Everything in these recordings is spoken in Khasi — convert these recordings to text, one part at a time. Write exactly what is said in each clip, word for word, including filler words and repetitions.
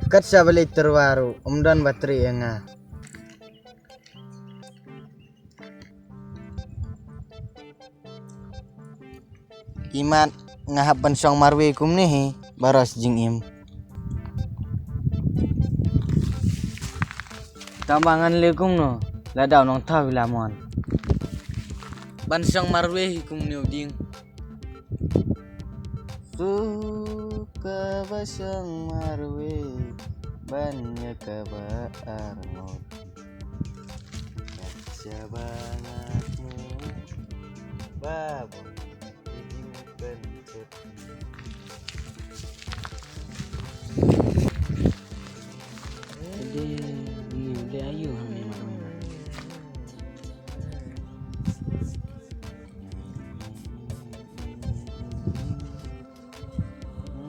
Kat sa balei tyrwa ruh, ym don ba trei ïa nga. Imat nga hap ban shong marwei kumne hi, baroh jingim. Tang ba ngan leh kumno, lada u nongthaw u la mon. Ban shong marwei hi kumne u ding. Suka ba shong marwei ban ïa kaba ar ngut. Kat shaba nga sngewbha ban ïa jingpynshit. Dei, ni u leh aïu hangne marwei marwei.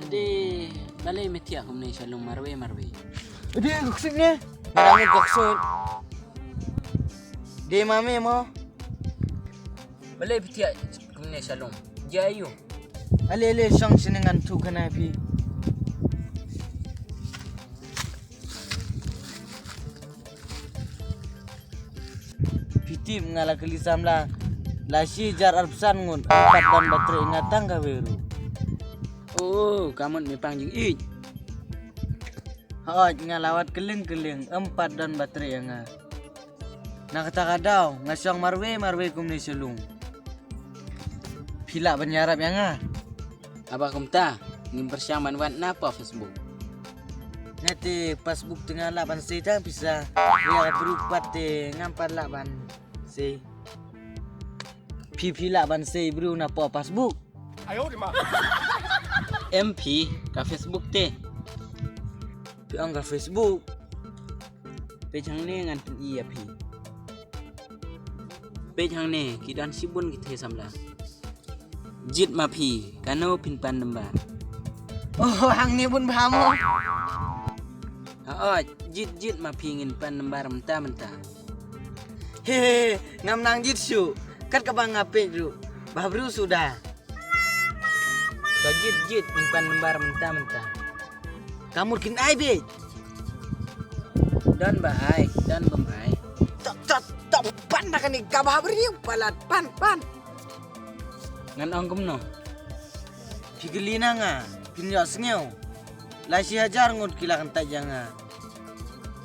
Dei, balei me thiah kumne sha lum marwei marwei. Dei, ka ksut ne? Marwei ka ksut. Dei ma me mo. Balei phi thiah kumne sha lum? Jia aïu? Ale ale shong shane ngan thuh khana phi. Phi tip nga la kylli samla. La shi hajar arphew san ngut, ym pat don ba trei ïa nga tang kawei ruh. Oh, ka mut me pang jingïeit. Hooid, nga la wad kylleng kylleng, ym pat don ba trei ïa nga. Na kata ka daw nga shong marwei marwei kumne sha lum. Phi lah ban ïarap ïa nga? Haba kumta ngim pyrshang ban wad na poh Facebook. Nga te Facebook te nga lah ban sei tang pisa. Ïa ka briew pat te ngam pat lah ban sei. Phi phi lah ban sei briew na poh Facebook? Em phi ka Facebook te? Phi ong ka Facebook. Peit hangne ngan pyni ïa phi. Peit hangne ki don shibun ki thei samla. Jied ma phi kano phin pan number. Oh, hangne bun bha mo. Ha oj, jied jied ma phi ngin pan number mynta mynta. He he he, ngam nang jied shuh. Kat kaba nga peit ruh. Bha briew suda. Ka jied jied ngin pan number mynta mynta. Ka mut kin ai beit. Don ba ai, don bym ai. Tok tok tok, pan na kane ka bha briew palat, pan pan. Ngan ong kumno? Phi kylli na nga, phin ïohsngew. La shi hajar ngut ki la kyntait ïa nga.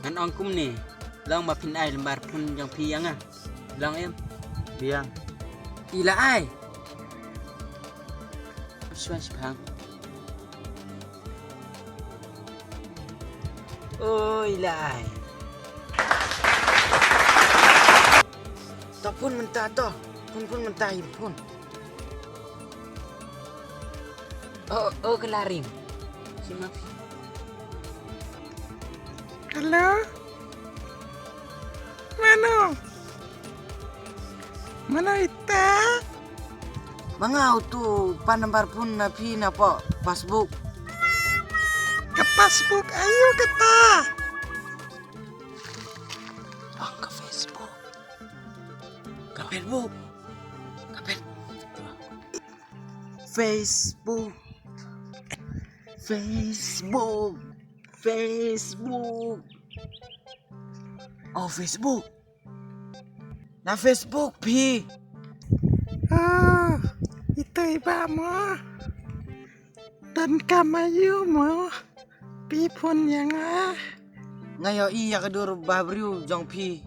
Ngan ong kumne, long ba phin ai number phone jong phi ïa nga. Long em? Biang. I la ai. Shuwa shipang. Oi la ai. To phone mynta to. Phone phone mynta, i phone. Oh, oh, ka la ring. Shi ma phi. Hello? Mano? Mano ita? Ma nga utu pan number phone na phi na poh passbook. Ka passbook aïu kata? Ong ka Facebook. Ka Facebook. Ka Face-, Facebook. Facebook. Facebook. Oh, Facebook. Na Facebook phi. Ah, ita i ba mo. Donkam aïu mo? Phi phone ïa nga. Nga ïohi ïa ka dur bhabriew jong phi.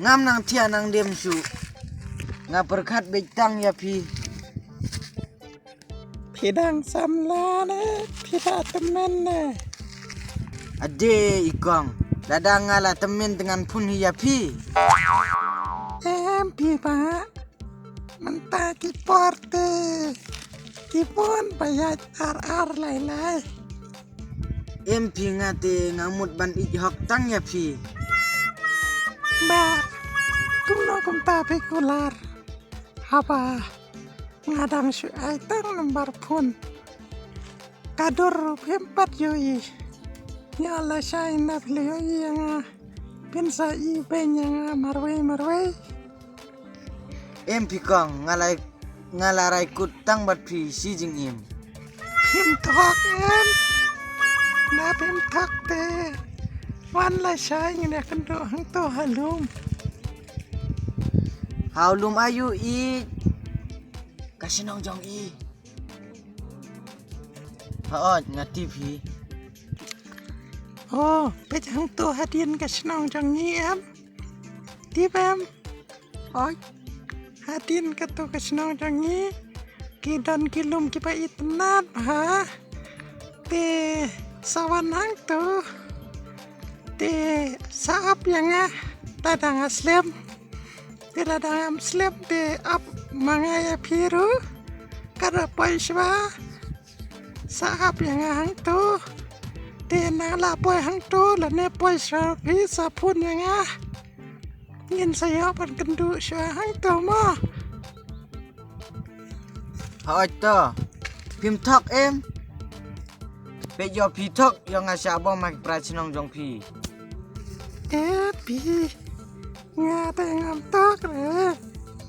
Ngam nang thiah nang dem shuh. Nga pyrkhat beit tang ïa phi. Phi dang samla ne, phi da tymmen ne? Ade i kong, lada nga la tymmen te ngan phone hi ïa phi. Em phi ba, mynta ki por te ki phone ba ïaid ar ar lai lai. Em phi, nga te nga mut ban ïeit hok tang ïa phi. Ba, kumno kumta phi kular? Haba nga dang shu ai tang number phone. Ka dur ruh phim pat ïohi. Ïa lashai na phi la ïohi ïa nga. Phin sa ïohi beiñ ïa nga marwei marwei. Em phi kong, nga la, nga la rai kut tang bad phi shi jingim. Phim thok em. Na phim thok te wan lashai, ngin ïa kynduh hangto ha lum. Ha u lum aïu i? Ka shnong jong i. Hooid, nga tip hi. Oh, peit hangto hadien ka shnong jong ngi em? Tip em? Hooid. Hadien kato ka shnong jong ngi ki don ki lum kiba itynnad bha. Te sa wan hangto te sa ap ïa nga, lada nga slem. Te lada ngam slem te ap ma nga ïa phi ruh. Ka da poi shuwa sa ap ïa nga hangto. Te na la poi hangto lane poi shuwa phi sa phone ïa nga. Ngin sa ïoh ban kynduh shuwa hangto mo. Hooid to. Phim thok em? Peit ïoh phi thok, ïoh nga shah bom ha ki para shnong jong phi. Eh phi, nga te ngam thok re.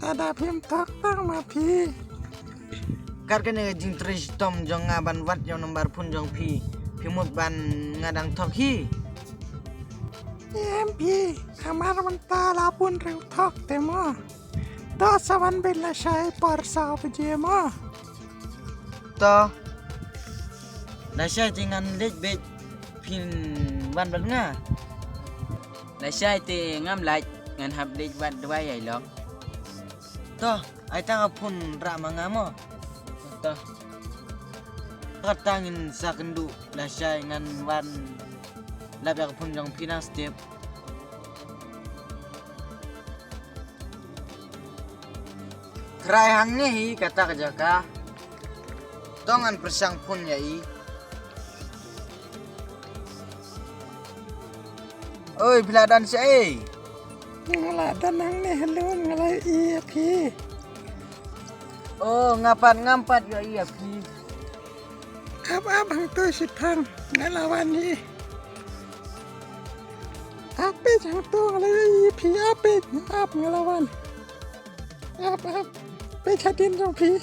Lada phim thok tang ma phi. Kat kane ka jingtrei shitom jong nga ban wad ïa u nambar phone jong phi, phi mut ban nga dang thok hi. Em phi, namar mynta la bun riew thok te mo. To sa wan beit lashai por saw baje mo. To. Lashai te ngan leit beit, phin wan bad nga. Lashai te ngam lait, ngan hap leit wad dawai ïa i lok. To, ai tang ka phone rah ma nga mo. To. Kata ngin sa kynduh lashai, ngan wan lap ïa ka phone jong phi nang step. Khrai hangne hi kata ka jaka. To ngan pyrshang phone ïa i. Oi, phi la don shaei? Nga la don hangne ha lum, nga la ïohi ïa phi. Oh, nga pat ngam pat ïohi ïa phi. Ap ap hangto shipang, nga la wan hi. Ap peit hangto, nga la ïohi ïa phi, ap peit, ap nga la wan. Ap ap peit hadien jong phi.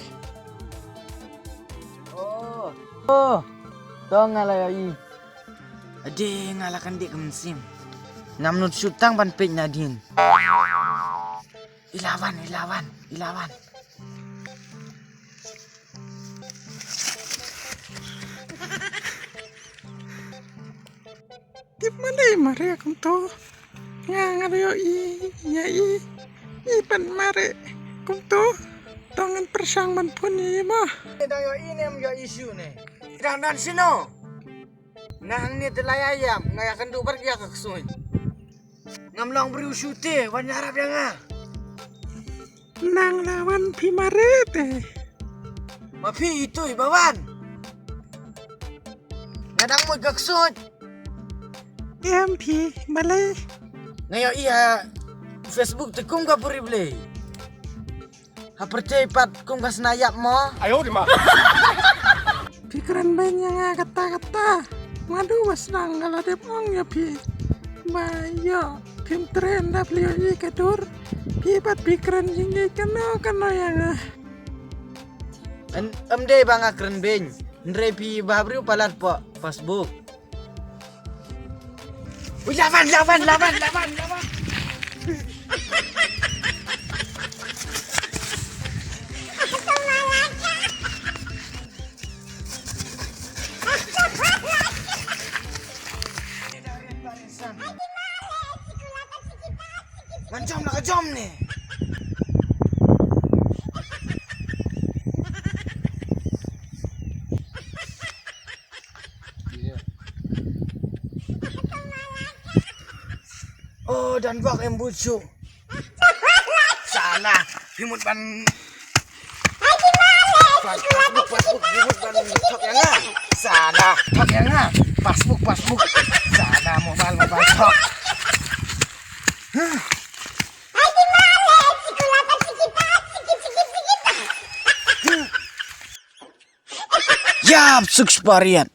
Oh. Oh. To nga la ïohi. Ade nga la kyndit ka mynsiem. Ngam nud shuh tang ban peit nadien. I la wan, i la wan, i la wan. Tip ma dei mareh kumto. Nga nga la ïohi ïa i. I pat mareh kumto. To ngan pyrshang ban phone ïa i mo. Dang ïohi ne em ïohi shuh ne? Dang don shano? Nga hangne te la ïa ïap, nga ïa kynduh bad ïa ka ksuid. Ngam long briew shuh te, wan ïarap ïa nga. Nang la wan phi mareh te. Ma phi itu i ba wan. Nga dang mut ka ksuid. Em phi, balei? Nga ïohi ha Facebook te kum ka puri blei. Ha pyrthei pat kum ka sna ïap mo. Ayo di ma. Phi kren beiñ ïa nga kata kata. Madu ba sdang nga la dep ong ïa phi. Ba ïoh phim trei ynda phi ïohi ka dur. Phi pat phi kren jingïeit kano kano ïa nga. Em dei ba nga kren beiñ. Hynrei phi ba briew palat po Facebook. Ui, lawan, lawan, lawan, lawan, lawan. Ngan jom la ka jom ne. Oh, dan bak em bucu. Salah. Phi mut ban Facebook, Facebook, phi mut ban thok ïa nga. Salah, thok ïa nga. Facebook, Facebook. Salah, mobile, mobile, thok. Yap, suk spariat.